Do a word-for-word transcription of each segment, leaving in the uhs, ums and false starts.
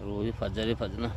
ꯊꯔꯣꯁꯤ ꯐꯖꯔꯦ ꯐꯖꯅ꯫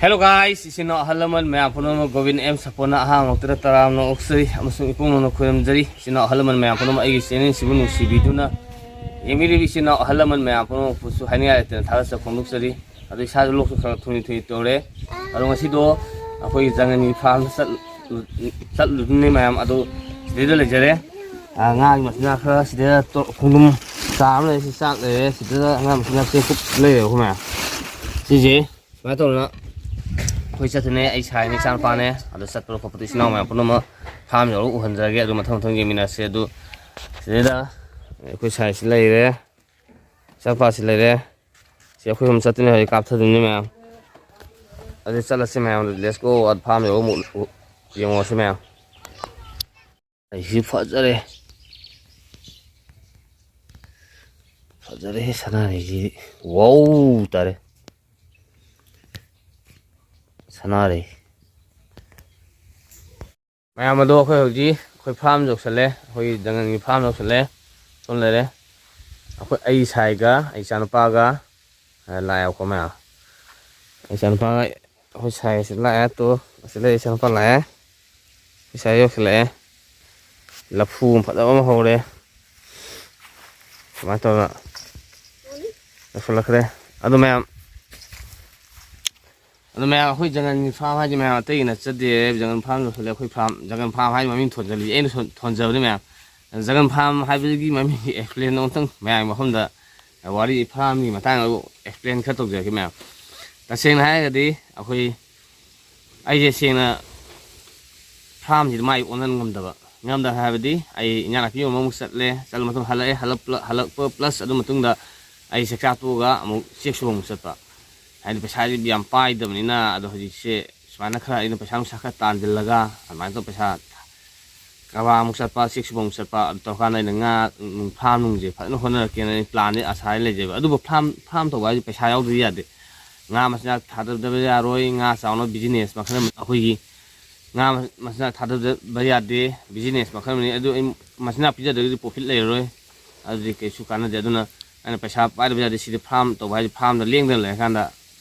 Hello guys, ꯏꯆꯤꯟ ꯏꯅꯥꯎ ꯑꯍꯜ ꯂꯃꯟ ꯃꯌꯥꯝ ꯄꯨꯝꯅꯃꯛ ꯒꯣꯕꯤꯟ ꯑꯦꯝ ꯁꯄꯣꯟꯅ ꯑꯍꯥꯟꯕ ꯃꯛꯇꯗ ꯇꯔꯥꯝꯅ ꯑꯣꯛꯆꯔꯤ ꯑꯃꯁꯨꯡ ꯏꯄꯨꯡ ꯅꯧꯅ ꯈꯣꯏꯔꯝꯖꯔꯤ꯫ ꯏꯆꯤꯟ ꯏꯅꯥꯎ ꯑꯍꯜ ꯂꯃꯟ ꯃꯌꯥꯝ ꯄꯨꯝꯅꯃꯛ ꯑꯩꯒꯤ ꯆꯦꯅꯦꯜꯁꯤꯕꯨ ꯅꯨꯡꯁꯤꯕꯤꯗꯨꯅ ꯌꯦꯡꯕꯤꯔꯤꯕ ꯏꯆꯤꯟ ꯏꯅꯥꯎ ꯑꯍꯜ ꯂꯃꯟ ꯃꯌꯥꯝ ꯄꯨꯝꯅꯃꯛꯄꯨꯁꯨ ꯍꯥꯏꯅꯤꯡꯉꯥꯏ ꯂꯩꯇꯅ ꯊꯥꯒꯠꯆꯕ ꯐꯣꯡꯗꯣꯛꯆꯔꯤ꯫ ꯑꯗꯣ ꯏꯁꯥꯁꯨ ꯂꯣꯛꯁꯨ ꯈꯔ ꯊꯨꯡꯂꯤ ꯊꯨꯡꯂꯤ ꯇꯧꯔꯦ꯫ ꯑꯗꯣ ꯉꯁꯤꯗꯣ ꯑꯩꯈꯣꯏꯒꯤ ꯖꯪꯒꯜꯒꯤ ꯐꯥꯔꯝꯗ ꯆꯠꯂꯨ-, ꯆꯠꯂꯨꯗꯣꯏꯅꯦ ꯃꯌꯥꯝ꯫ ꯑꯗꯣ ꯁꯤꯗꯩꯗ ꯂꯩꯖꯔꯦ꯫ ꯑ, ꯉꯥꯒꯤ ꯃꯆꯤꯟꯖꯥꯛ ꯈꯔ ꯁꯤꯗ ꯇꯣ-, ꯈꯣꯡꯗ꯭ꯔꯨꯝ ꯆꯥ ꯑꯃ ꯂꯩꯔꯦ, ꯁꯤ ꯆꯥꯛ ꯂꯩꯔꯦ, ꯁꯤꯗ ꯉꯥ ꯃꯆꯤꯟꯖꯥꯛꯁꯦ ꯀꯨꯞ ꯂꯩꯔꯦꯕꯀꯣ ꯃꯌꯥꯝ꯫ ꯁꯤꯁꯦ ꯁꯨꯃꯥꯏꯅ ꯇꯧꯗꯅ ꯑꯩꯈꯣꯏ ꯆꯠꯇꯣꯏꯅꯦ꯫ ꯑꯩ ꯁꯥꯏꯅꯦ, ꯏꯆꯥꯅꯨꯄꯥꯅꯦ꯫ ꯑꯗꯣ ꯆꯠꯄꯗ ꯈꯣꯠꯄꯗ ꯏꯆꯤꯟ ꯏꯅꯥꯎ ꯃꯌꯥꯝ ꯄꯨꯝꯅꯃꯛ ꯐꯥꯔꯝ ꯌꯧꯔꯒ ꯎꯍꯟꯖꯔꯒꯦ꯫ ꯑꯗꯨ ꯃꯊꯪ ꯃꯊꯪ ꯌꯦꯡꯃꯤꯟꯅꯁꯦ꯫ ꯑꯗꯨ ꯁꯤꯗꯩꯗ ꯑꯩꯈꯣꯏ ꯁꯥꯏꯁꯤ ꯂꯩꯔꯦ, ꯏꯆꯥꯅꯨꯄꯥꯁꯤ ꯂꯩꯔꯦ꯫ ꯁꯤ ꯑꯩꯈꯣꯏ ꯑꯍꯨꯝ ꯆꯠꯇꯣꯏꯅꯦ, ꯍꯧꯖꯤꯛ ꯀꯥꯞꯊꯗꯣꯏꯅꯦ ꯃꯌꯥꯝ꯫ ꯑꯗꯨ ꯆꯠꯂꯁꯤ ꯃꯌꯥꯝ, let's go꯫ ꯑꯗꯨ ꯐꯥꯔꯝ ꯌꯧꯔꯒ ꯑꯃꯨꯛ ꯌꯦꯡꯉꯨꯔꯁꯤ ꯃꯌꯥꯝ꯫ ꯑꯩꯁꯤ ꯐꯖꯔꯦ꯫ ꯐꯖꯔꯦꯍꯦ ꯁꯅꯥꯔꯩꯁꯤꯗꯤ꯫ ꯋꯥꯎ ꯇꯥꯔꯦ꯫ ꯁꯅꯥꯔꯩ꯫ ꯃꯌꯥꯝ ꯑꯗꯣ ꯑꯩꯈꯣꯏ ꯍꯧꯖꯤꯛ ꯑꯩꯈꯣꯏ ꯐꯥꯔꯝ ꯌꯧꯁꯜꯂꯦ꯫ ꯑꯩꯈꯣꯏꯒꯤ ꯖꯪꯒꯜꯒꯤ ꯐꯥꯔꯝ ꯌꯧꯁꯜꯂꯦ꯫ ꯁꯣꯝ ꯂꯩꯔꯦ꯫ ꯑꯩꯈꯣꯏ, ꯑꯩ ꯁꯥꯏꯒ ꯑꯩ ꯏꯆꯥꯅꯨꯄꯥꯒ, ꯑ, ꯂꯥꯛꯑꯦꯕꯀꯣ ꯃꯌꯥꯝ꯫ ꯑꯩ ꯏꯆꯥꯅꯨꯄꯥꯒ ꯑꯩꯈꯣꯏ ꯁꯥꯏ ꯑꯁꯤ ꯂꯥꯛꯑꯦ꯫ ꯇꯣ, ꯑꯁꯤ ꯂꯩ, ꯏꯆꯥꯅꯨꯄꯥ ꯂꯥꯛꯑꯦ꯫ ꯏꯆꯥ ꯌꯧꯁꯤꯜꯂꯛꯑꯦ꯫ ꯂꯐꯨ ꯑꯃ ꯐꯖꯕ ꯑꯃ ꯍꯧꯔꯦ꯫ ꯁꯨꯃꯥꯏꯅ ꯇꯧꯗꯅ ꯌꯧꯁꯤꯜꯂꯛꯈ꯭ꯔꯦ꯫ ꯑꯗꯨ ꯃꯌꯥꯝ, ꯑꯗꯨ ꯃꯌꯥꯝ, ꯑꯩꯈꯣꯏ ꯖꯪꯒꯜꯒꯤ ꯐꯥꯔꯝ ꯍꯥꯏꯁꯦ ꯃꯌꯥꯝ ꯑꯇꯩꯒꯤ ꯅꯠꯆꯗꯦ꯫ ꯖꯪꯒꯜ ꯐꯥꯔꯝ ꯌꯧꯁꯤꯜꯂꯦ꯫ ꯑꯩꯈꯣꯏ ꯐꯥꯔꯝ, ꯖꯪꯒꯜ ꯐꯥꯔꯝ ꯍꯥꯏꯁꯦ ꯃꯃꯤꯡ ꯊꯣꯟꯖꯜꯂꯤ꯫ ꯑꯩꯅ ꯊꯣꯟ-, ꯊꯣꯟꯖꯕꯅꯤ ꯃꯌꯥꯝ꯫ ꯖꯪꯒꯜ ꯐꯥꯔꯝ ꯍꯥꯏꯕꯒꯤ ꯃꯃꯤꯡꯒꯤ ꯑꯦꯛꯁꯄ꯭ꯂꯦꯟ ꯑꯃꯨꯛꯇꯪ ꯃꯌꯥꯝꯒꯤ ꯃꯐꯝꯗ ꯋꯥꯔꯤ ꯐꯥꯔꯝꯒꯤ ꯃꯇꯥꯡꯗ ꯑꯦꯛꯁꯄ꯭ꯂꯦꯟ ꯈꯔ ꯇꯧꯖꯔꯛꯀꯦ ꯃꯌꯥꯝ꯫ ꯇꯁꯦꯡꯅ ꯍꯥꯏꯔꯒꯗꯤ ꯑꯩꯈꯣꯏ, ꯑꯩꯁꯦ ꯁꯦꯡꯅ ꯐꯥꯔꯝꯁꯤꯗ ꯃꯥꯏ ꯑꯣꯟꯍꯟ ꯉꯝꯗꯕ꯫ ꯉꯝꯗꯕ ꯍꯥꯏꯕꯗꯤ, ꯑꯩ ꯏꯟꯖꯥꯡ ꯅꯥꯄꯤ ꯌꯣꯟꯕ ꯑꯃꯨꯛ ꯆꯠꯂꯦ, ꯆꯠꯂ ꯃꯇꯨꯡ ꯍꯜꯂꯛꯑꯦ, ꯍꯜꯂꯛꯄ ꯍꯜꯂꯛꯄ ꯄ꯭ꯂꯁ ꯑꯗꯨ ꯃꯇꯨꯡꯗ ꯑꯩ ꯆꯥꯛ ꯆꯥ ꯇꯣꯛꯑꯒ ꯑꯃꯨꯛ ꯆꯦꯛ ꯁꯨꯕ ꯑꯃꯨꯛ ꯆꯠꯄ꯫ ꯍꯥꯏꯗꯤ ꯄꯩꯁꯥꯁꯤ ꯌꯥꯝ ꯄꯥꯏꯗꯕꯅꯤꯅ꯫ ꯑꯗꯣ ꯍꯧꯖꯤꯛꯁꯦ ꯁꯨꯃꯥꯏꯅ ꯈꯔ ꯑꯩꯅ ꯄꯩꯁꯥ ꯅꯨꯡꯁꯥ ꯈꯔ ꯇꯥꯟꯁꯤꯜꯂꯒ, ꯑꯗꯨꯃꯥꯏꯅ ꯇꯧꯔ ꯄꯩꯁꯥ ꯀꯔꯕꯥꯔ ꯑꯃꯨꯛ ꯆꯠꯄ, ꯆꯦꯛ ꯁꯨꯕ ꯑꯃꯨꯛ ꯆꯠꯄ, ꯑꯗꯨ ꯇꯧꯔꯀꯥꯟꯗ ꯑꯩꯅ ꯉꯥ ꯅꯨꯡ, ꯐꯥꯔꯝ ꯅꯨꯡꯁꯦ ꯐꯖꯅ ꯍꯣꯠꯅꯔꯛꯀꯦꯅ ꯑꯩ ꯄ꯭ꯂꯥꯟꯗꯤ, ꯑꯁꯥꯗꯤ ꯂꯩꯖꯩꯕ꯫ ꯑꯗꯨꯕꯨ ꯐꯥꯔꯝ, ꯐꯥꯔꯝ ꯇꯧꯕ ꯍꯥꯏꯁꯦ ꯄꯩꯁꯥ ꯌꯥꯎꯗ꯭ꯔꯗꯤ ꯌꯥꯗꯦ꯫ ꯉꯥ ꯃꯆꯤꯟꯖꯥꯛ ꯊꯥꯗꯗꯕ ꯌꯥꯔꯣꯏ꯫ ꯉꯥ ꯆꯥꯎꯅꯕ ꯕꯤꯖꯤꯅꯦꯁ ꯃꯈꯜ ꯑꯃ, ꯑꯩꯈꯣꯏꯒꯤ ꯉꯥ ꯃ-, ꯃꯆꯤꯟꯖꯥꯛ ꯊꯥꯗꯗꯕ ꯌꯥꯗꯦ, ꯕꯤꯖꯤꯅꯦꯁ ꯃꯈꯜ ꯑꯃꯅꯤ꯫ ꯑꯗꯨ ꯑꯩ ꯃꯆꯤꯟꯖꯥꯛ ꯄꯤꯖꯗ꯭ꯔꯒꯗꯤ ꯄ꯭ꯔꯣꯐꯤꯠ ꯂꯩꯔꯔꯣꯏ꯫ ꯑꯗꯨꯗꯤ ꯀꯩꯁꯨ ꯀꯥꯟꯅꯗꯦ꯫ ꯑꯗꯨꯅ ꯑꯩꯅ ꯄꯩꯁꯥ ꯄꯥꯏꯗꯕ ꯌꯥꯗꯦ꯫ ꯁꯤꯗꯤ ꯐꯥꯔꯝ ꯇꯧꯕ ꯍꯥꯏꯁꯦ, ꯐꯥꯔꯝꯗ ꯂꯦꯡꯗꯅ ꯂꯩꯔꯀꯥꯟꯗ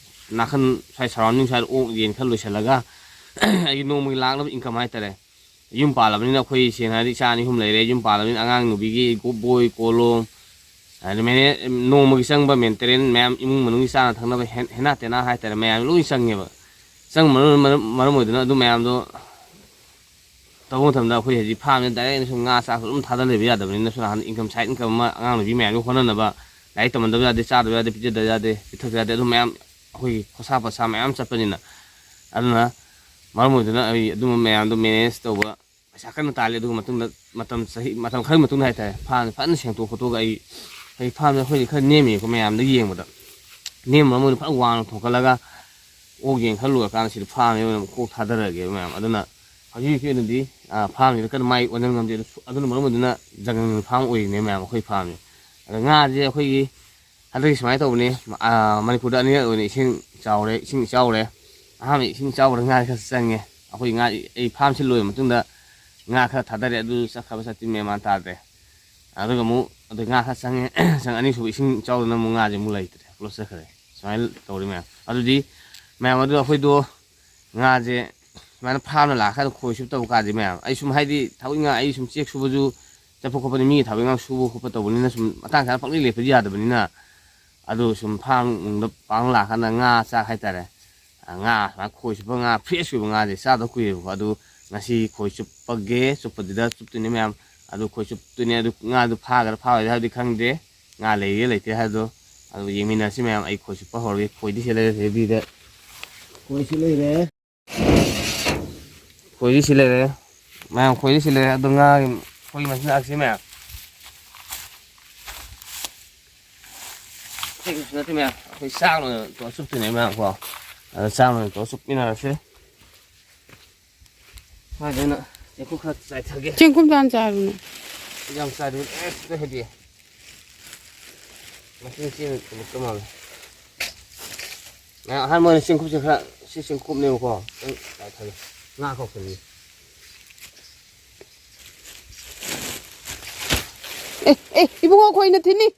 ꯅꯥꯀꯟ ꯁ꯭ꯋꯥꯏ ꯁꯔꯥꯎꯟꯗꯤꯡ ꯁ꯭ꯋꯥꯏꯗ ꯑꯣꯛ ꯌꯦꯟ ꯈꯔ ꯂꯣꯏꯁꯤꯜꯂꯒ ꯑꯩꯒꯤ ꯅꯣꯡꯃꯒꯤ ꯂꯥꯛꯅꯕ ꯏꯟꯀꯝ ꯍꯥꯏꯇꯥꯔꯦ꯫ ꯌꯨꯝ ꯄꯥꯜꯂꯕꯅꯤꯅ ꯑꯩꯈꯣꯏ, ꯁꯦꯡꯅ ꯍꯥꯏꯔꯗꯤ, ꯏꯆꯥ ꯑꯅꯤ ꯑꯍꯨꯝ ꯂꯩꯔꯦ꯫ ꯌꯨꯝ ꯄꯥꯜꯂꯕꯅꯤꯅ ꯑꯉꯥꯡ ꯅꯨꯕꯤꯒꯤ ꯕꯣꯏ ꯀꯣꯂꯣꯝ, ꯑꯗꯨ ꯃꯦꯅꯦ-, ꯅꯣꯡꯃꯒꯤ ꯆꯪꯕ ꯃꯦꯟꯇꯦꯅꯦꯟꯁ ꯃꯌꯥꯝ, ꯏꯃꯨꯡ ꯃꯅꯨꯡꯒꯤ ꯆꯥꯅ ꯊꯛꯅꯕ ꯍꯦꯟ-, ꯍꯦꯅꯥ ꯇꯦꯅꯥ ꯍꯥꯏꯇꯥꯔꯦ, ꯃꯌꯥꯝ ꯂꯣꯏ ꯆꯪꯉꯦꯕ꯫ ꯆꯪꯕ ꯃꯔꯝ, ꯃꯔꯝ, ꯃꯔꯝ ꯑꯣꯏꯗꯨꯅ ꯑꯗꯨ ꯃꯌꯥꯝꯗꯣ ꯇꯧꯕ ꯃꯇꯝꯗ ꯑꯩꯈꯣꯏ ꯍꯧꯖꯤꯛ ꯐꯥꯔꯝꯁꯤꯗ ꯗꯥꯏꯔꯦꯛ ꯑꯩꯅ ꯁꯨꯝ ꯉꯥ ꯆꯥꯛ ꯑꯗꯨꯝ ꯊꯥꯗ ꯂꯩꯕ ꯌꯥꯗꯕꯅꯤꯅ, ꯁꯣꯝ ꯅꯥꯀꯟꯗ ꯏꯟꯀꯝ, ꯁꯥꯏꯠ ꯏꯟꯀꯝ ꯑꯃ ꯑꯉꯥꯡ ꯅꯨꯄꯤ ꯃꯌꯥꯝꯒꯤ ꯍꯣꯠꯅꯅꯕ, ꯂꯥꯏꯔꯤꯛ ꯇꯝꯍꯟꯗꯕ ꯌꯥꯗꯦ, ꯆꯥꯗꯕ ꯌꯥꯗꯦ, ꯄꯤꯖꯗꯕ ꯌꯥꯗꯦ, ꯄꯤꯊꯛꯇꯕ ꯌꯥꯗꯦ꯫ ꯑꯗꯨ ꯃꯌꯥꯝ ꯑꯩꯈꯣꯏꯒꯤ ꯈꯣꯔꯁꯥ ꯄꯣꯠꯁꯥ ꯃꯌꯥꯝ ꯆꯠꯄꯅꯤꯅ꯫ ꯑꯗꯨꯅ ꯃꯔꯝ ꯑꯣꯏꯗꯨꯅ ꯑꯩ ꯑꯗꯨꯝꯕ ꯃꯌꯥꯝꯗꯣ ꯃꯦꯅꯦꯖ ꯇꯧꯕ ꯄꯩꯁꯥ ꯀꯟꯅ ꯇꯥꯜꯂꯤ꯫ ꯑꯗꯨꯒ ꯃꯇꯨꯡꯗ ꯃꯇꯝ ꯆꯍꯤ, ꯃꯇꯝ ꯈꯔꯒꯤ ꯃꯇꯨꯡꯗ ꯍꯥꯏꯇꯥꯔꯦ, ꯐꯥꯔꯝꯁꯦ ꯐꯖꯅ ꯁꯦꯡꯇꯣꯛ ꯈꯣꯠꯇꯣꯛꯑꯒ ꯑꯩ, ꯑꯩ ꯐꯥꯔꯝꯁꯦ ꯑꯩꯈꯣꯏꯗꯤ ꯈꯔ ꯅꯦꯝꯃꯤꯀꯣ, ꯃꯌꯥꯝꯗ ꯌꯦꯡꯕꯗ ꯅꯦꯝꯕ ꯑꯃ ꯑꯣꯏꯅ ꯐꯖꯅ ꯋꯥꯡꯅ ꯊꯣꯡꯒꯠꯂꯒ ꯑꯣꯛ ꯌꯦꯟ ꯈꯔ ꯂꯣꯏꯔꯀꯥꯟꯗ ꯁꯤꯗ ꯐꯥꯔꯝꯁꯦ ꯑꯣꯏꯅ ꯀꯣꯛ ꯊꯥꯗꯔꯒꯦꯕ ꯃꯌꯥꯝ꯫ ꯑꯗꯨꯅ ꯍꯧꯖꯤꯛ ꯍꯧꯖꯤꯛꯀꯤ ꯑꯣꯏꯅꯗꯤ, ꯑ, ꯐꯥꯔꯝꯁꯤꯗ ꯀꯟꯅ ꯃꯥꯏ ꯑꯣꯟꯁꯤꯟ ꯉꯝꯗꯦ꯫ ꯑꯗꯨ, ꯑꯗꯨꯅ ꯃꯔꯝ ꯑꯣꯏꯗꯨꯅ ꯖꯪꯒꯜꯒꯤ ꯐꯥꯔꯝ ꯑꯣꯏꯔꯤꯅꯦ ꯃꯌꯥꯝ ꯑꯩꯈꯣꯏ ꯐꯥꯔꯝꯁꯦ꯫ ꯑꯗꯣ ꯉꯥꯁꯦ ꯑꯩꯈꯣꯏꯒꯤ ꯍꯟꯗꯛꯀꯤ ꯁꯨꯃꯥꯏꯅ ꯇꯧꯕꯅꯤ, ꯑ, ꯃꯅꯤꯄꯨꯔꯗ ꯑꯅꯤꯔꯛ ꯑꯣꯏꯅ ꯏꯁꯤꯡ ꯆꯥꯎꯔꯦ, ꯏꯁꯤꯡ ꯏꯆꯥꯎꯔꯦ꯫ ꯑꯍꯥꯟꯕ ꯏꯁꯤꯡ ꯏꯆꯥꯎꯕꯗ ꯉꯥ ꯈꯔ ꯆꯪꯉꯦ꯫ ꯑꯩꯈꯣꯏ ꯉꯥ, ꯑꯩ ꯐꯥꯔꯝꯁꯤ ꯂꯣꯏꯔ ꯃꯇꯨꯡꯗ ꯉꯥ ꯈꯔ ꯊꯥꯗꯔꯦ, ꯑꯗꯨ ꯆꯠꯈ꯭ꯔꯕ ꯆꯠꯇ꯭ꯔꯤ ꯃꯦꯟ ꯃꯥꯟ ꯇꯥꯗ꯭ꯔꯦ꯫ ꯑꯗꯨꯒ ꯑꯃꯨꯛ ꯑꯗꯩ ꯉꯥ ꯈꯔ ꯆꯪꯉꯦ꯫ ꯆꯪ-, ꯑꯅꯤꯁꯨꯕ ꯏꯁꯤꯡ ꯏꯆꯥꯎꯗꯅ ꯑꯃꯨꯛ ꯉꯥꯁꯦ ꯑꯃꯨꯛ ꯂꯩꯇ꯭ꯔꯦ, ꯄꯨꯂꯞ ꯆꯠꯈ꯭ꯔꯦ꯫ ꯁꯨꯃꯥꯏꯅ ꯇꯧꯔꯤ ꯃꯌꯥꯝ꯫ ꯑꯗꯨꯗꯤ ꯃꯌꯥꯝ ꯑꯗꯨ ꯑꯩꯈꯣꯏꯗꯣ ꯉꯥꯁꯦ ꯁꯨꯃꯥꯏꯅ ꯐꯥꯔꯝꯗ ꯂꯥꯛꯑꯀꯥꯟꯗ ꯈꯣꯏ ꯆꯨꯞ ꯇꯧꯕ ꯀꯥꯟꯁꯦ ꯃꯌꯥꯝ, ꯑꯩ ꯁꯨꯝ ꯍꯥꯏꯗꯤ ꯊꯕꯛ ꯏꯪꯈꯥꯡ, ꯑꯩ ꯁꯨꯝ ꯆꯦꯛ ꯁꯨꯕꯁꯨ ꯆꯠꯄ ꯈꯣꯠꯄꯅꯤ, ꯃꯤꯒꯤ ꯊꯕꯛ ꯏꯪꯈꯥꯡ ꯁꯨꯕ ꯈꯣꯠꯄ ꯇꯧꯕꯅꯤꯅ ꯁꯨꯝ ꯃꯇꯥꯡ ꯆꯥꯅ ꯄꯪꯂꯩ ꯂꯦꯞꯄꯗꯤ ꯌꯥꯗꯕꯅꯤꯅ꯫ ꯑꯗꯨ ꯁꯨꯝ ꯐꯥꯔꯝ ꯅꯨꯡꯗ ꯄꯥꯡ ꯂꯥꯛꯑꯀꯥꯟꯗ ꯉꯥ ꯆꯥꯛ ꯍꯥꯏꯇꯥꯔꯦ꯫ ꯑ, ꯉꯥ ꯁꯨꯃꯥꯏꯅ ꯈꯣꯏ ꯆꯨꯞꯄ ꯉꯥ, ꯐ꯭ꯔꯦꯁ ꯑꯣꯏꯕ ꯉꯥꯁꯦ ꯆꯥꯗꯕ ꯀꯨꯏꯔꯦꯕꯀꯣ꯫ ꯑꯗꯨ ꯉꯁꯤ ꯈꯣꯏ ꯆꯨꯞꯄꯒꯦ, ꯆꯨꯞꯄꯗꯨꯗ ꯆꯨꯞꯇꯣꯏꯅꯦ ꯃꯌꯥꯝ꯫ ꯑꯗꯨ ꯈꯣꯏ ꯆꯨꯞꯇꯣꯏꯅꯦ꯫ ꯑꯗꯨ ꯉꯥꯗꯨ ꯐꯥꯒꯗ꯭ꯔꯥ ꯐꯥꯔꯣꯏꯗ꯭ꯔꯥ ꯍꯥꯏꯕꯗꯤ ꯈꯪꯗꯦ, ꯉꯥ ꯂꯩꯔꯤꯔꯥ ꯂꯩꯇꯦ ꯍꯥꯏꯕꯗꯣ꯫ ꯑꯗꯨ ꯌꯦꯡꯃꯤꯟꯅꯔꯁꯤ ꯃꯌꯥꯝ꯫ ꯑꯩ ꯈꯣꯏ ꯆꯨꯞꯄ ꯍꯧꯔꯒꯦ꯫ ꯈꯣꯏꯗꯤ ꯁꯤ ꯂꯩꯔꯦ, ꯔꯦꯗꯤꯗ꯫ ꯈꯣꯏꯁꯨ ꯂꯩꯔꯦ꯫ ꯈꯣꯏꯔꯤꯁꯤ ꯂꯩꯔꯦ꯫ ꯃꯌꯥꯝ ꯈꯣꯏꯔꯤꯁꯤ ꯂꯩꯔꯦ꯫ ꯑꯗꯣ ꯉꯥꯒꯤ, ꯑꯩꯈꯣꯏꯒꯤ ꯃꯆꯤꯟꯖꯥꯛꯁꯤ ꯃꯌꯥꯝ꯫ ꯑꯇꯩ ꯀꯩꯁꯨ ꯅꯠꯇꯦ ꯃꯌꯥꯝ꯫ ꯑꯩꯈꯣꯏ ꯆꯥꯛ ꯂꯣꯏꯅ ꯇꯣꯠ ꯆꯨꯞꯇꯣꯏꯅꯦ ꯃꯌꯥꯝ ꯀꯣ꯫ ꯑꯗꯣ ꯆꯥꯛ ꯂꯣꯏꯅ ꯇꯣꯠ ꯆꯨꯞꯃꯤꯟꯅꯔꯁꯦ꯫ ꯁ꯭ꯋꯥꯏꯗ ꯑꯩꯅ ꯆꯦꯡꯀꯨꯞ ꯈꯔ ꯆꯥꯏꯊꯒꯦ꯫ ꯆꯦꯡꯀꯨꯞ ꯆꯥꯅ ꯆꯥꯔꯨꯅꯦ꯫ ꯌꯥꯝ ꯆꯥꯏꯗꯕꯤ, ꯑꯦ, ꯁꯤꯗ ꯍꯦꯗꯤ꯫ ꯃꯁꯤꯡ ꯆꯦꯡ ꯊꯨꯝꯃꯛꯇ ꯃꯥꯜꯂꯦ꯫ ꯃꯌꯥꯝ ꯑꯍꯥꯟꯕ ꯑꯣꯏꯅ ꯆꯦꯡꯀꯨꯞꯁꯦ ꯈꯔ, ꯁꯤ ꯆꯦꯡꯀꯨꯞꯅꯦꯕꯀꯣ꯫ ꯈꯤꯇꯪ ꯆꯥꯏꯊꯒꯦ꯫ ꯉꯥ ꯀꯧꯁꯜꯂꯤ꯫ ꯑꯦ, ꯑꯦ, ꯏꯕꯨꯡꯉꯣ, ꯈꯣꯏꯅ ꯊꯤꯟꯅꯤ꯫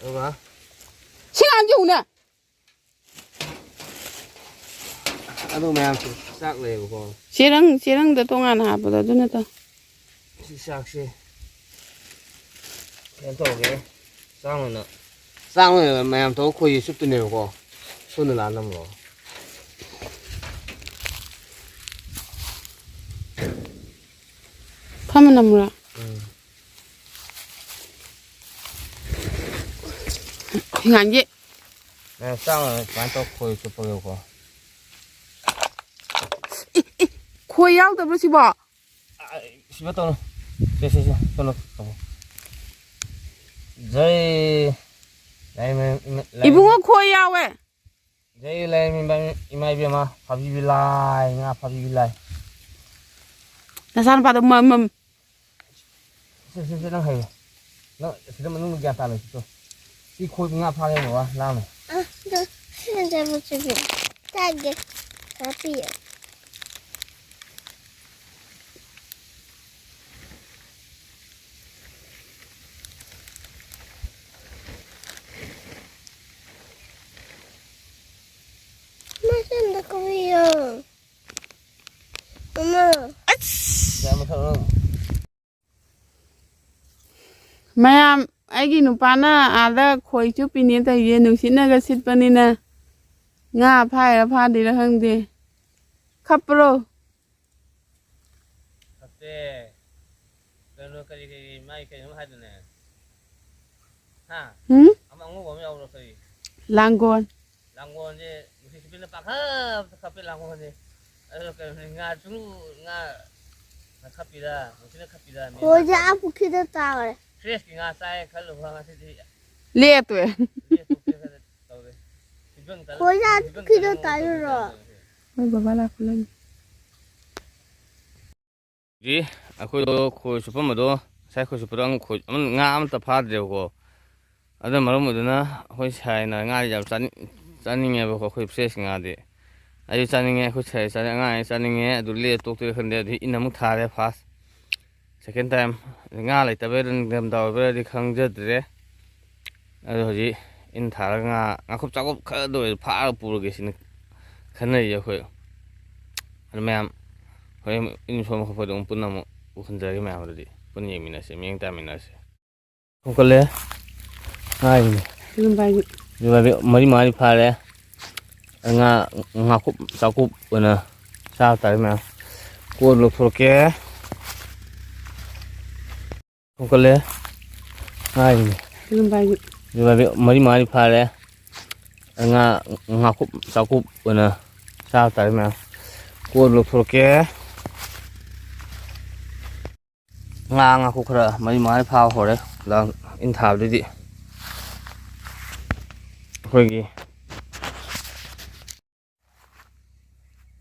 ꯑꯗꯨꯒ ꯁꯤ ꯉꯥꯡꯁꯦ ꯎꯅ꯫ ꯑꯗꯨ ꯃꯌꯥꯝꯁꯨ ꯆꯥꯛ ꯂꯩꯌꯦꯕꯀꯣ꯫ ꯆꯦꯔꯪ, ꯆꯦꯔꯪꯗ ꯇꯣꯉꯥꯟꯅ ꯍꯥꯞꯄꯗꯣ ꯑꯗꯨ ꯅꯠꯇꯣ꯫ ꯁꯤ ꯆꯥꯛꯁꯦ ꯀꯩꯅꯣ ꯇꯧꯔꯒꯦ꯫ ꯆꯥꯛ ꯑꯣꯏꯅ, ꯆꯥꯛ ꯑꯣꯏꯅ ꯃꯌꯥꯝ ꯇꯧꯔꯒ ꯈꯣꯏꯁꯦ ꯆꯨꯞꯇꯣꯏꯅꯦꯕꯀꯣ꯫ ꯁꯨꯅ ꯂꯥꯟꯅꯕ꯭ꯔꯣ? ꯐꯝꯃ ꯅꯝꯃꯨꯔꯥ? ꯎꯝ꯫ ꯍꯤꯡꯉꯥꯟꯒꯤ꯫ ꯃꯌꯥꯝ ꯆꯥꯛ ꯑꯣꯏꯅ ꯁꯨꯃꯥꯏꯅ ꯇꯧꯔꯒ ꯈꯣꯏ ꯆꯨꯞꯄꯒꯦꯕꯀꯣ꯫ ꯈꯣꯏ ꯌꯥꯎꯗꯕ꯭ꯔꯣ ꯁꯤꯕꯣ? ꯁꯤꯕ ꯇꯧꯅꯨ꯫ ꯁꯦ, ꯁꯦ, ꯁꯦ, ꯇꯧꯅꯨ, ꯇꯧꯅꯨ꯫ ꯖꯩ ꯂꯥꯏꯃ-, ꯏꯃ-, ꯂꯥꯏꯃ-, ꯏꯕꯨꯡꯉꯣ, ꯈꯣꯏ ꯌꯥꯎꯋꯦ꯫ ꯖꯩ ꯂꯥꯏꯃ ꯏꯃ-, ꯏꯃꯥ ꯏꯕꯦꯝꯃ, ꯐꯥꯕꯤꯕ ꯂꯥꯏ, ꯉꯥ ꯐꯥꯕꯤꯕ ꯂꯥꯏ꯫ ꯅꯆꯥꯅꯨꯄꯥꯗꯣ ꯃꯝ, ꯃꯝ꯫ ꯁꯦ, ꯁꯦ, ꯁꯦ, ꯅꯪ ꯍꯩꯌꯦ꯫ ꯅꯪ ꯁꯤꯗ ꯃꯅꯨꯡꯗ ꯒ꯭ꯌꯥꯟ ꯇꯥꯅ ꯆꯠꯇꯣ꯫ ꯁꯤ ꯈꯣꯏ ꯉꯥ ꯐꯥꯒꯦ ꯕꯕꯥ, ꯂꯥꯡꯅꯨ꯫ ꯑ, ꯁꯤꯅ ꯆꯥꯕ ꯆꯠꯄꯤ꯫ ꯆꯥꯒꯦ꯫ ꯍꯥꯞꯄꯤꯌꯨ꯫ ꯃꯁꯝꯗꯣ ꯀꯛꯄꯤꯌꯣ꯫ ꯃꯃꯥ꯫ ꯑꯁ! ꯃꯌꯥꯝ, ꯑꯩꯒꯤ ꯅꯨꯄꯥꯅ ꯑꯥꯗ ꯈꯣꯏ ꯆꯨꯞꯄꯤꯅꯦ ꯇꯧꯔꯤꯁꯦ, ꯅꯨꯡꯁꯤꯠꯅꯒ ꯁꯤꯠꯄꯅꯤꯅ ꯉꯥ ꯐꯥꯏꯔ ꯐꯥꯗ꯭ꯔꯤꯔ ꯈꯪꯗꯦ꯫ ꯈꯞꯄ꯭ꯔꯣ? ꯈꯞꯇꯦ꯫ ꯀꯩꯅꯣ, ꯀꯔꯤ, ꯀꯔꯤ, ꯃꯥꯏ ꯀꯩꯅꯣꯝ ꯍꯥꯏꯗꯨꯅꯦ꯫ ꯍꯥ? ꯎꯝ? ꯑꯃ ꯑꯉꯧꯕ ꯑꯃ ꯌꯥꯎꯕꯗꯣ ꯀꯔꯤ? ꯂꯥꯡꯒꯣꯜ꯫ ꯂꯥꯡꯒꯣꯜꯁꯦ ꯅꯨꯡꯁꯤꯠ ꯁꯤꯠꯄꯅ ꯄꯥꯈꯞꯇ ꯈꯞꯄꯦ ꯂꯥꯡꯒꯣꯜꯁꯦ꯫ ꯑꯗꯣ ꯀꯩꯅꯣꯅꯦ, ꯉꯥ ꯁꯨꯝ, ꯉꯥ, ꯉꯥ ꯈꯞꯄꯤꯔ, ꯅꯨꯡꯁꯤꯠꯅ ꯈꯞꯄꯤꯔ, ꯃꯦꯟ ꯈꯣꯏꯁꯦ ꯇꯥꯗꯦ꯫ ꯑꯥ ꯄꯨꯈ꯭ꯔꯤꯗ ꯇꯥꯎꯔꯦ꯫ ꯐ꯭ꯔꯦꯁꯀꯤ ꯉꯥ ꯆꯥꯏ ꯈꯜꯂꯨꯕ ꯉꯁꯤꯗꯤ꯫ ꯂꯦꯞꯇꯣꯛꯑꯦ꯫ ꯂꯦꯞꯇꯣꯛꯀꯦ ꯈꯜꯂꯦ ꯇꯧꯔꯦ꯫ ꯐꯤꯕꯝ ꯀꯜꯂ-, ꯈꯣꯏꯁꯦ ꯑꯥ ꯐꯤꯕꯝ ꯄꯨꯈ꯭ꯔꯤꯗ ꯀꯜꯂ ꯇꯥꯎꯔꯤꯔꯣ? ꯇꯧꯔꯦ꯫ ꯃꯣꯏ ꯕꯕꯥ ꯂꯥꯛꯄ ꯂꯩ꯫ ꯍꯧꯖꯤꯛ ꯑꯩꯈꯣꯏꯗꯣ ꯈꯣꯏ ꯆꯨꯞꯄꯝꯕꯗꯣ, ꯉꯁꯥꯏ ꯈꯣꯏ ꯆꯨꯞꯄꯗꯣ ꯑꯃꯨꯛ ꯈꯣꯏ-, ꯑꯃꯨꯛ ꯉꯥ ꯑꯃꯠꯇ ꯐꯥꯗ꯭ꯔꯦꯕꯀꯣ꯫ ꯑꯗꯨꯅ ꯃꯔꯝ ꯑꯣꯏꯗꯨꯅ ꯑꯩꯈꯣꯏ ꯁꯥꯏꯅ ꯉꯥꯗꯤ ꯌꯥꯝ ꯆꯥꯅꯤꯡ-, ꯆꯥꯅꯤꯡꯉꯦꯕꯀꯣ, ꯑꯩꯈꯣꯏ ꯐ꯭ꯔꯦꯁ ꯉꯥꯗꯤ꯫ ꯑꯩꯁꯨ ꯆꯥꯅꯤꯡꯉꯦ, ꯑꯩꯈꯣꯏ ꯁꯥꯏ ꯆꯥꯅꯤꯡꯉꯦ, ꯑꯉꯥꯡ ꯑꯩ ꯆꯥꯅꯤꯡꯉꯦ, ꯑꯗꯨ ꯂꯦꯛꯑ ꯇꯣꯛꯇꯣꯏꯔꯥ ꯈꯪꯗꯦ꯫ ꯑꯗꯨꯗꯤ ꯏꯟ ꯑꯃꯨꯛ ꯊꯥꯔꯦ ꯐꯥꯔꯁ꯫ ꯁꯦꯀꯦꯟ ꯇꯥꯏꯝ, ꯉꯥ ꯂꯩꯇꯕꯩꯔ ꯅꯤꯡꯊꯝꯊꯥ ꯑꯣꯏꯕꯩꯔꯗꯤ ꯈꯪꯖꯗ꯭ꯔꯦ꯫ ꯑꯗꯣ ꯍꯧꯖꯤꯛ ꯏꯟ ꯊꯥꯔꯒ ꯉꯥ, ꯉꯥꯀꯨꯞ ꯆꯥꯀꯨꯞ ꯈꯔꯗ ꯑꯣꯏꯔꯁꯨ ꯐꯥꯔꯒ ꯄꯨꯔꯒꯦ ꯁꯤꯅꯤ ꯈꯟꯅꯔꯤꯁꯦ ꯑꯩꯈꯣꯏ꯫ ꯑꯗꯨ ꯃꯌꯥꯝ ꯍꯣꯔꯦꯟ ꯏꯟ ꯁꯣꯟꯕ ꯈꯣꯠꯄꯗ ꯑꯃꯨꯛ ꯄꯨꯟꯅ ꯑꯃꯨꯛ ꯎꯍꯟꯖꯔꯒꯦ ꯃꯌꯥꯝ, ꯑꯗꯨꯗꯤ ꯄꯨꯟꯅ ꯌꯦꯡꯃꯤꯟꯅꯁꯦ, ꯃꯤꯠꯌꯦꯡ ꯇꯥꯃꯤꯟꯅꯁꯦ꯫ ꯊꯣꯛꯀꯠꯂꯦ꯫ ꯉꯥꯏꯔꯤꯅꯦ꯫ ꯂꯨꯝꯕꯥꯏꯒꯤ꯫ ꯂꯨꯝꯕꯥꯏꯒꯤ ꯃꯔꯤ ꯃꯉꯥꯗꯤ ꯐꯥꯔꯦ꯫ ꯉꯥ, ꯉꯥꯀꯨꯞ ꯆꯥꯀꯨꯞ ꯑꯣꯏꯅ ꯆꯥꯕ ꯇꯥꯔꯦ ꯃꯌꯥꯝ꯫ ꯀꯣꯟ ꯂꯧꯊꯣꯔꯛꯀꯦ꯫ ꯊꯣꯛꯀꯠꯂꯦ꯫ ꯉꯥꯏꯔꯤꯅꯦ꯫ ꯂꯨꯝꯕꯥꯏꯒꯤ꯫ ꯂꯨꯝꯕꯥꯏꯒꯤ ꯃꯔꯤ ꯃꯉꯥꯗꯤ ꯐꯥꯔꯦ꯫ ꯉꯥ, ꯉꯥꯀꯨꯞ ꯆꯥꯀꯨꯞ ꯑꯣꯏꯅ ꯆꯥꯕ ꯇꯥꯔꯦ ꯃꯌꯥꯝ꯫ ꯀꯣꯟ ꯂꯧꯊꯣꯔꯛꯀꯦ꯫ ꯉꯥ, ꯉꯥꯀꯨꯞ ꯈꯔ ꯃꯔꯤ ꯃꯉꯥ ꯐꯥꯕ ꯍꯧꯔꯦ꯫ ꯂꯥꯡ ꯏꯟ ꯊꯥꯕꯗꯨꯗꯤ ꯑꯩꯈꯣꯏꯒꯤ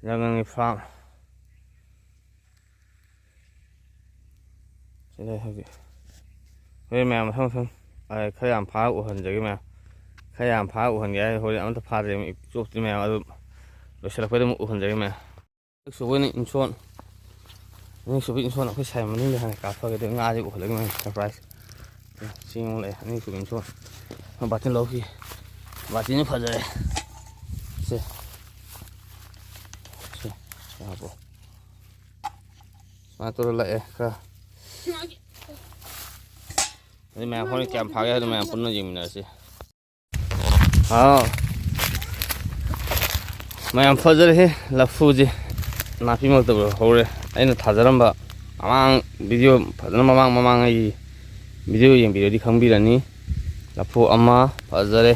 ꯂꯪꯒꯪꯒꯤ ꯐꯥꯝ꯫ ꯁꯤꯗ ꯍꯧꯖꯤꯛ ꯍꯣꯔꯦꯟ ꯃꯌꯥꯝ ꯃꯊꯪ ꯃꯊꯪ, ꯑ, ꯈꯔ ꯌꯥꯝ ꯐꯥꯔꯒ ꯎꯍꯟꯖꯒꯦ ꯃꯌꯥꯝ꯫ ꯈꯔ ꯌꯥꯝ ꯐꯥꯔꯒ ꯎꯍꯟꯒꯦ ꯍꯥꯏ, ꯍꯣꯔꯦꯟ ꯑꯃꯠꯇ ꯐꯥꯗ꯭ꯔꯦ, ꯆꯣꯞꯇ꯭ꯔꯤ ꯃꯌꯥꯝ ꯑꯗꯨ ꯂꯣꯏꯁꯤꯜꯂꯛꯄꯩꯗ ꯑꯃꯨꯛ ꯎꯍꯟꯖꯒꯦ ꯃꯌꯥꯝ꯫ ꯑꯅꯤꯁꯨꯕ ꯑꯣꯏꯅ ꯏꯟꯁꯣꯟ꯫ ꯑꯅꯤꯁꯨꯕ ꯏꯟꯁꯣꯟ ꯑꯩꯈꯣꯏ ꯁꯥꯏ ꯃꯅꯤꯡꯗ ꯍꯥꯟꯅ ꯀꯥꯞꯊꯒꯦ꯫ ꯑꯗꯨ ꯉꯥꯁꯦ ꯎꯍꯜꯂꯒꯦ ꯃꯌꯥꯝ, ꯁꯔꯄ꯭ꯔꯥꯏꯖ꯫ ꯆꯦꯡ ꯑꯃ ꯂꯥꯛꯑꯦ꯫ ꯑꯅꯤꯁꯨꯕ ꯏꯟꯁꯣꯟ꯫ ꯕꯥꯇꯤꯟ ꯂꯧꯈꯤ꯫ ꯕꯥꯇꯤꯟꯁꯦ ꯐꯖꯔꯦ꯫ ꯁꯦ꯫ ꯁꯦ꯫ ꯁꯦ ꯍꯥꯞꯄꯣ꯫ ꯁꯨꯃꯥꯏꯅ ꯇꯧꯔ ꯂꯥꯛꯑꯦ ꯈꯔ꯫ ꯑꯗꯨ ꯃꯌꯥꯝ ꯍꯣꯔꯦꯟ ꯀꯌꯥꯝ ꯐꯥꯒꯦ ꯍꯥꯏꯗꯣ ꯃꯌꯥꯝ ꯄꯨꯟꯅ ꯌꯦꯡꯃꯤꯟꯅꯔꯁꯤ꯫ ꯑꯥꯎ꯫ ꯃꯌꯥꯝ ꯐꯖꯔꯦꯍꯦ, ꯂꯐꯨꯁꯦ꯫ ꯅꯥꯄꯤ ꯃꯔꯛꯇ ꯍꯧꯔꯦ꯫ ꯑꯩꯅ ꯊꯥꯖꯔꯝꯕ ꯃꯃꯥꯡ ꯚꯤꯗꯤꯑꯣ ꯐꯖꯅ ꯃꯃꯥꯡ ꯃꯃꯥꯡꯉꯩꯒꯤ ꯚꯤꯗꯤꯑꯣ ꯌꯦꯡꯕꯤꯔꯗꯤ ꯈꯪꯕꯤꯔꯅꯤ꯫ ꯂꯐꯨ ꯑꯃ ꯐꯖꯔꯦ꯫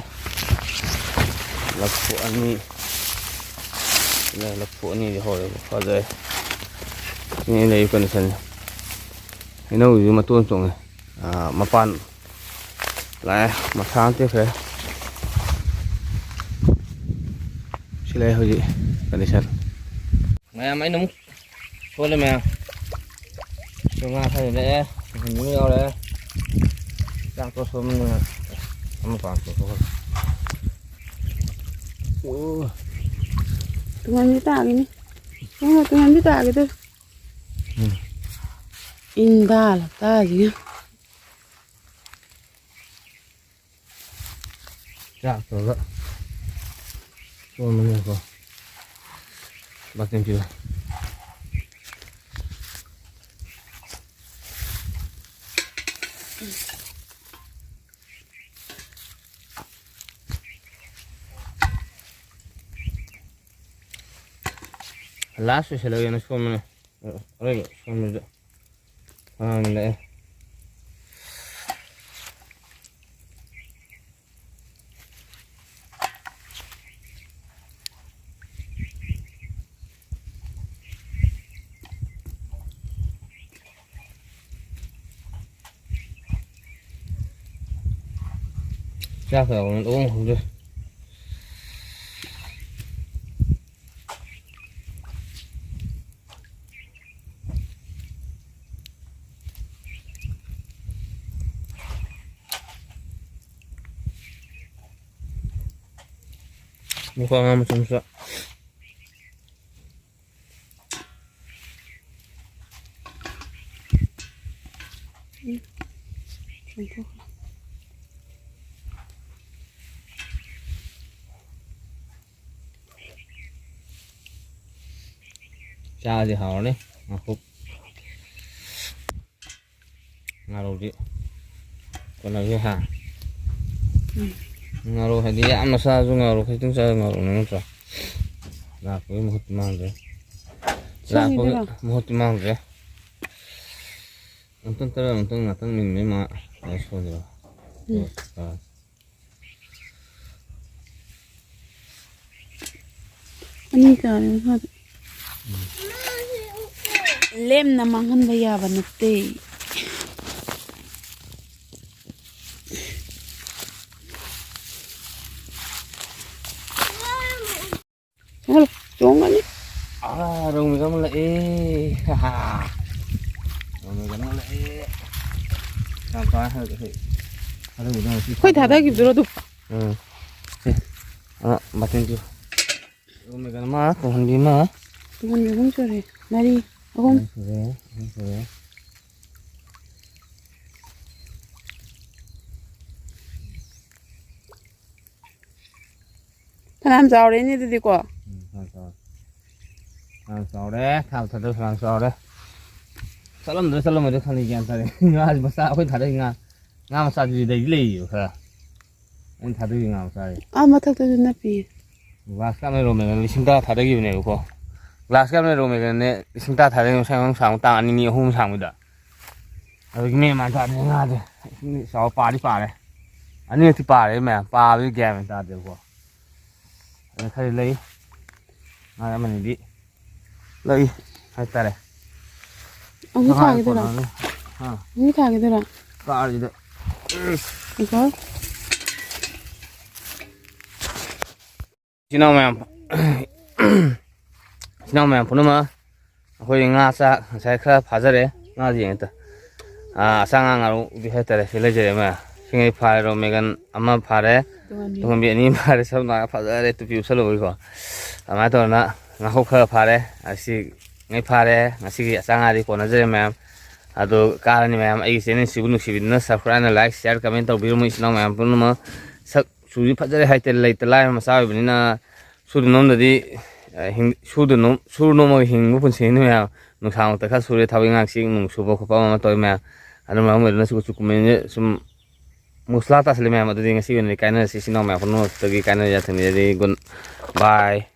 ꯂꯐꯨ ꯑꯅꯤ꯫ ꯂꯐꯨ ꯑꯅꯤꯗꯤ ꯍꯧꯔꯦ, ꯐꯖꯩ꯫ ꯁꯤꯅꯤ ꯂꯩꯔꯤꯕ condition ꯁꯦ꯫ ꯍꯩꯅꯧꯁꯤꯁꯨ ꯃꯇꯣꯟ ꯆꯣꯡꯉꯦ꯫ ꯑꯥ, ꯃꯄꯥꯟ ꯂꯥꯛꯑꯦ, ꯃꯁꯥ ꯇꯦꯛꯈ꯭ꯔꯦ꯫ ꯁꯤ ꯂꯩ ꯍꯧꯖꯤꯛ condition꯫ ꯃꯌꯥꯝ ꯑꯩꯅ ꯑꯃꯨꯛ ꯁꯣꯜꯂꯦ ꯃꯌꯥꯝ꯫ ꯁꯤ ꯉꯥ ꯈꯔ ꯍꯦꯜꯂꯛꯑꯦ, ꯁꯤꯡꯖꯨ ꯑꯃ ꯌꯥꯎꯔꯦ꯫ ꯆꯥꯛꯇꯣ ꯁꯣꯝꯗꯅ ꯑꯃ ꯄꯥꯝ ꯆꯠꯊꯣꯛꯈ꯭ꯔꯦ꯫ ꯑꯣ꯫ ꯇꯨꯡꯍꯟꯕꯤ ꯇꯥꯈꯤꯅꯤ꯫ ꯏꯕꯨꯡꯉꯣ, ꯇꯨꯡꯍꯟꯕꯤ ꯇꯥꯈꯤꯗꯧꯔꯦ꯫ ꯎꯝ꯫ ꯏꯟꯗꯥ ꯂꯛꯇꯥꯁꯤꯒ꯫ ꯆꯥꯛ ꯇꯧꯔꯒ ꯊꯣꯡꯕꯅꯤꯅꯀꯣ꯫ ꯕꯥꯇꯤꯟ ꯄꯤꯌꯨ꯫ Last ꯑꯣꯏꯁꯜꯂꯒꯦꯅ ꯁꯣꯝꯕꯅꯦ꯫ ꯑꯔꯣꯏꯕ ꯁꯣꯝꯕꯗ ꯍꯥꯡꯂꯛꯑꯦ꯫ ꯆꯥꯛꯀ ꯌꯥꯎꯕꯅ ꯂꯣꯡ ꯈꯪꯗꯦ꯫ ꯃꯨꯀꯥ ꯉꯥ ꯃꯆꯥ ꯃꯆꯥ꯫ ꯆꯥꯗꯤ ꯍꯥꯎꯔꯅꯤ꯫ ꯉꯥꯔꯧꯗꯤ ꯀꯩꯅꯣꯒꯤ, ꯍꯥ? ꯎꯝ꯫ ꯉꯥꯔꯧ ꯍꯥꯏꯗꯤ ꯌꯥꯝꯅ ꯆꯥꯔꯁꯨ ꯉꯥꯔꯧ, ꯈꯤꯇꯪ ꯆꯥꯔꯁꯨ ꯉꯥꯔꯧꯅꯦ, ꯅꯠꯇ꯭ꯔꯥ? ꯂꯥꯛꯄꯒꯤ ꯃꯍꯨꯠꯇꯤ ꯃꯥꯡꯗ꯭ꯔꯦ꯫ ꯂꯥꯛꯄꯒꯤ ꯁꯣꯝꯒꯤꯗꯨꯔꯣ? ꯃꯍꯨꯠꯇꯤ ꯃꯥꯡꯗ꯭ꯔꯦ꯫ ꯑꯝꯇꯪ ꯇꯔꯥ, ꯑꯝꯇꯪ ꯉꯥꯛꯇꯪ ꯃꯤꯅꯤꯠ ꯃꯉꯥ ꯁꯣꯏꯗ꯭ꯔꯣ? ꯎꯝ꯫ ꯑꯥ꯫ ꯑꯅꯤ ꯆꯥꯔꯦ ꯃꯈꯥꯗ꯫ ꯂꯦꯝꯅ ꯃꯥꯡꯍꯟꯕ ꯌꯥꯕ ꯅꯠꯇꯦ꯫ ꯆꯣꯡꯍꯜꯂꯣ, ꯆꯣꯡꯒꯅꯤ꯫ ꯑꯥ, ꯔꯧꯃꯤꯒ ꯑꯃ ꯂꯥꯛꯑꯦ꯫ ꯔꯧꯃꯤꯒ ꯑꯃ ꯂꯥꯛꯑꯦ꯫ ꯌꯥꯝ ꯆꯥꯎꯔꯦ, ꯍꯟꯗꯛꯇꯤ꯫ ꯑꯗꯨꯒꯤꯗꯣ ꯉꯁꯤ ꯑꯩꯈꯣꯏ ꯊꯥꯗꯈꯤꯕꯗꯨꯔꯣ ꯑꯗꯨ? ꯎꯝ꯫ ꯁꯤ꯫ ꯑ, ꯕꯥꯇꯤꯟꯁꯨ꯫ ꯔꯧꯃꯤꯒ ꯑꯃ, ꯇꯨꯡꯍꯟꯕꯤ ꯑꯃ꯫ ꯇꯨꯡꯍꯟꯕꯤ ꯑꯍꯨꯝ ꯁꯨꯔꯦ꯫ ꯃꯔꯤ, ꯑꯍꯨꯝ꯫ ꯑꯍꯨꯝ ꯁꯨꯔꯦ, ꯑꯍꯨꯝ ꯁꯨꯔꯦ꯫ ꯐꯅꯌꯥꯝ ꯆꯥꯎꯔꯦꯅꯦ ꯑꯗꯨꯗꯤꯀꯣ꯫ ꯎꯝ, ꯐꯅꯌꯥꯝ ꯆꯥꯎꯔꯦ꯫ ꯐꯅꯌꯥꯝ ꯆꯥꯎꯔꯦ, ꯊꯥꯕ ꯊꯥꯗꯕ ꯐꯅꯌꯥꯝ ꯆꯥꯎꯔꯦ꯫ ꯆꯠꯂꯝꯗꯣꯏ ꯆꯠꯂꯝꯃꯣꯏꯗꯣꯏ ꯈꯪꯗꯦ, ꯒ꯭ꯌꯥꯟ ꯇꯥꯗꯦ꯫ ꯉꯥ ꯃꯆꯥ ꯑꯩꯈꯣꯏ ꯊꯥꯗꯩ ꯉꯥ, ꯉꯥ ꯃꯆꯥꯗꯨꯗꯤ ꯂꯩꯗꯤ ꯂꯩꯌꯦꯕ ꯈꯔ꯫ ꯑꯩꯅ ꯊꯥꯗꯣꯛꯏ ꯉꯥ ꯃꯆꯥꯁꯦ꯫ ꯑꯥ, ꯃꯊꯛꯇꯁꯨ ꯅꯞꯄꯤꯌꯦ꯫ ꯒ꯭ꯂꯥꯁ ꯀꯥꯞꯅ ꯔꯣꯃꯦꯟꯅ ꯂꯤꯁꯤꯡ ꯇꯔꯥ ꯊꯥꯗꯈꯤꯕꯅꯦꯕꯀꯣ꯫ ꯒ꯭ꯂꯥꯁ ꯀꯥꯞꯅ ꯔꯣꯃꯦꯟꯅꯅꯦ ꯂꯤꯁꯤꯡ ꯇꯔꯥ ꯊꯥꯗꯈꯤꯕ, ꯉꯁꯥꯏ ꯉꯔꯥꯡ ꯁꯥꯡꯕ ꯇꯥꯡ ꯑꯅꯤ, ꯑꯍꯨꯝ ꯁꯥꯡꯕꯗ꯫ ꯑꯗꯨꯒꯤ ꯃꯦꯟ ꯃꯥꯟ ꯇꯥꯗꯦ ꯉꯥꯁꯦ꯫ ꯏꯁꯤꯡ ꯆꯥꯎ ꯄꯥꯗꯤ ꯄꯥꯔꯦ꯫ ꯑꯅꯤꯔꯛꯇꯤ ꯄꯥꯔꯦ ꯃꯌꯥꯝ꯫ ꯄꯥꯕꯗꯤ ꯒ꯭ꯌꯥꯟ ꯃꯦꯟ ꯇꯥꯗꯦꯕꯀꯣ꯫ ꯑꯗꯨ ꯈꯔꯗꯤ ꯂꯩ꯫ ꯉꯥ ꯑꯃꯅꯤꯗꯤ ꯂꯩ ꯍꯥꯏꯇꯥꯔꯦ꯫ ꯑꯃꯨꯛ ꯊꯥꯒꯦꯗꯨꯔꯣ? ꯀꯣꯟꯅꯅꯤ꯫ ꯍꯥ? ꯑꯃꯨꯛ ꯊꯥꯒꯦꯗꯨꯔꯣ? ꯀꯥꯔꯁꯤꯗ꯫ ꯉꯥꯏꯈꯣ꯫ ꯏꯆꯤꯟ ꯏꯅꯥꯎ ꯃꯌꯥꯝ, ꯏꯆꯤꯟ ꯏꯅꯥꯎ ꯃꯌꯥꯝ ꯄꯨꯝꯅꯃꯛ, ꯑꯩꯈꯣꯏ ꯉꯥ ꯆꯥꯛ ꯉꯁꯥꯏ ꯈꯔ ꯐꯥꯖꯔꯦ꯫ ꯉꯥꯁꯦ ꯌꯦꯡꯉꯦ ꯇ-, ꯑꯥ, ꯑꯆꯥ ꯉꯥ ꯉꯥꯔꯧꯗꯤ ꯍꯥꯏꯇꯥꯔꯦ꯫ ꯁꯤ ꯂꯩꯖꯔꯦ ꯃꯌꯥꯝ꯫ ꯁꯤꯡꯉꯩ ꯐꯥꯔꯦ, ꯔꯣꯃꯦꯒꯟ ꯑꯃ ꯐꯥꯔꯦ, ꯇꯨꯡꯍꯟꯕꯤ꯫ ꯇꯨꯡꯍꯟꯕꯤ ꯑꯅꯤ ꯐꯥꯔꯦ꯫ ꯁꯝ ꯅꯥ ꯐꯖꯔꯦ, ꯇꯨꯄꯤ ꯎꯞꯁꯜꯂꯨꯕꯒꯤꯀꯣ꯫ ꯑꯗꯨꯃꯥꯏꯅ ꯇꯧꯗꯅ ꯉꯥꯍꯧ ꯈꯔ ꯐꯥꯔꯦ꯫ ꯑꯁꯤ ꯉꯩ ꯐꯥꯔꯦ꯫ ꯉꯁꯤꯒꯤ ꯑꯆꯥ ꯉꯥꯗꯤ ꯀꯣꯟꯅꯖꯔꯦ ꯃꯌꯥꯝ꯫ ꯑꯗꯣ ꯀꯥꯔꯅꯤ ꯃꯌꯥꯝ꯫ ꯑꯩꯒꯤ ꯆꯦꯅꯦꯜꯁꯤꯕꯨ ꯅꯨꯡꯁꯤꯕꯤꯗꯨꯅ subscribe and like, share, comment ꯇꯧꯕꯤꯔꯝꯃꯨ ꯏꯆꯤꯟ ꯏꯅꯥꯎ ꯃꯌꯥꯝ ꯄꯨꯝꯅꯃꯛ꯫ ꯁꯛ ꯆꯨꯗꯤ ꯐꯖꯔꯦ ꯍꯥꯏꯇꯥꯔꯦ, ꯂꯩꯇ ꯂꯥꯏꯔ ꯃꯆꯥ ꯑꯣꯏꯕꯅꯤꯅ ꯁꯨꯗ ꯅꯣꯝꯗꯗꯤ, ꯑ, ꯍꯤꯡ-, ꯁꯨꯗ ꯅꯣꯝ-, ꯁꯨꯔ ꯅꯣꯝꯃꯒ ꯍꯤꯡꯕ ꯄꯨꯟꯁꯤꯅꯤ ꯃꯌꯥꯝ꯫ ꯅꯨꯡꯁꯥꯃꯛꯇ ꯈꯔ ꯁꯨꯔꯦ, ꯊꯕꯛ ꯏꯪꯈꯥꯡ ꯆꯦꯛ ꯅꯨꯡ ꯁꯨꯕ ꯈꯣꯠꯄ ꯑꯃ ꯑꯃ ꯇꯧꯋꯤ ꯃꯌꯥꯝ꯫ ꯑꯗꯨꯅ ꯃꯔꯝ ꯑꯣꯏꯗꯨꯅ ꯁꯨꯝ ꯀꯨꯆꯨ ꯀꯨꯃꯦꯟꯁꯦ ꯁꯨꯝ ꯃꯨꯁꯂꯥ ꯇꯥꯁꯤꯜꯂꯤ ꯃꯌꯥꯝ꯫ ꯑꯗꯨꯗꯤ ꯉꯁꯤꯒꯤ ꯑꯣꯏꯅꯗꯤ ꯀꯥꯏꯅꯔꯁꯤ, ꯏꯆꯤꯟ ꯏꯅꯥꯎ ꯃꯌꯥꯝ ꯄꯨꯝꯅꯃꯛꯇꯒꯤ ꯀꯥꯏꯅ ꯌꯥꯊꯪ ꯅꯤꯖꯔꯤ꯫ Good bye꯫